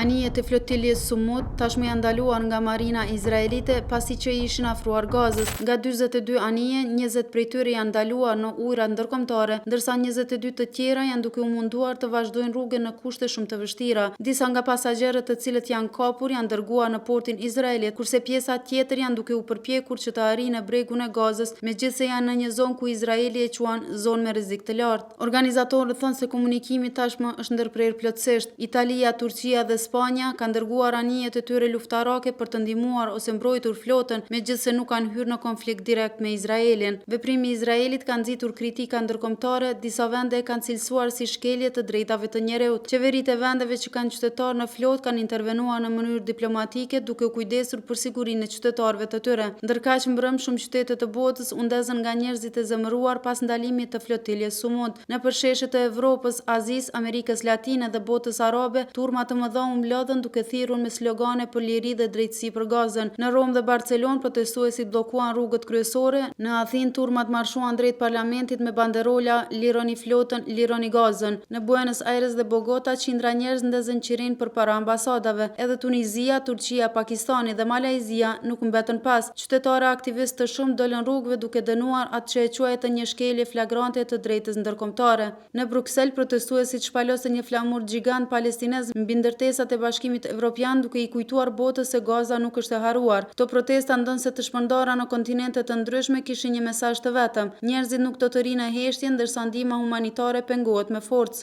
Anijet e flotiljes Sumud tashmë janë ndaluar nga marina izraelite pasi që i ishin afruar Gazës. Nga 42 anije, 20 prej tyre janë ndaluar në ujërat ndërkombëtare, ndërsa 22 të tjera janë duke u munduar të vazhdojnë rrugën në kushte shumë të vështira. Disa nga pasagjerët të cilët janë kapur janë dërguar në portin izraelit, kurse pjesa tjetër janë duke u përpjekur që të arrijnë në bregun e Gazës, megjithëse janë në një zonë ku Izraeli e quan zonë me rrezik të lartë. Organizatorët thonë se komunikimi tashmë është ndërprerë plotësisht. Italia, Turqia dhe Spanja kanë dërguar anijet e tyre luftarake për të ndihmuar ose mbrojtur flotën, megjithëse nuk kanë hyrë në konflikt direkt me Izraelin. Veprimi i Izraelit ka nxitur kritika ndërkombëtare, disa vende e kanë cilësuar si shkelje të drejtave të njeriut. Qeveritë e vendeve që kanë qytetarë në flotë kanë intervenuar në mënyrë diplomatike duke u kujdesur për sigurinë e qytetarëve të tyre. Ndërkaq, mbrëmë shumë qytete të botës u ndezën nga njerëzit e zemëruar pas ndalimit të flotiljes Sumud. Nëpër sheshe të Evropës, Azisë, Amerikës Latine dhe botës arabe, turma të mëdha u mblodhën duke thirrur me slogane për liri dhe drejtësi për Gazën. Në Romë dhe Barcelonë, protestuesit bllokuan rrugët kryesore, në Athinë turmat marshuan drejt parlamentit me banderola Lironi flotën, lironi Gazën. Në Buenos Aires dhe Bogota, qindra njerëz ndezën qirinj përpara ambasadave. Edhe Tunizia, Turqia, Pakistani dhe Malajzia nuk mbetën pas. Qytetarë e aktivistë të shumtë dolën rrugëve duke dënuar atë që e quajtën një shkelje flagrante e të drejtës ndërkombëtare. Në Bruksel, protestuesit shpalosën një flamur gjigant palestinez mbi ndërtesat e Bashkimit Evropian duke i kujtuar botës se Gaza nuk është e harruar. Këto protesta ndonëse të shpërndara në kontinente të ndryshme kishin një mesazh të vetëm, njerëzit nuk do të rrinë në heshtje ndërsa ndihma humanitare pengohet me forcë.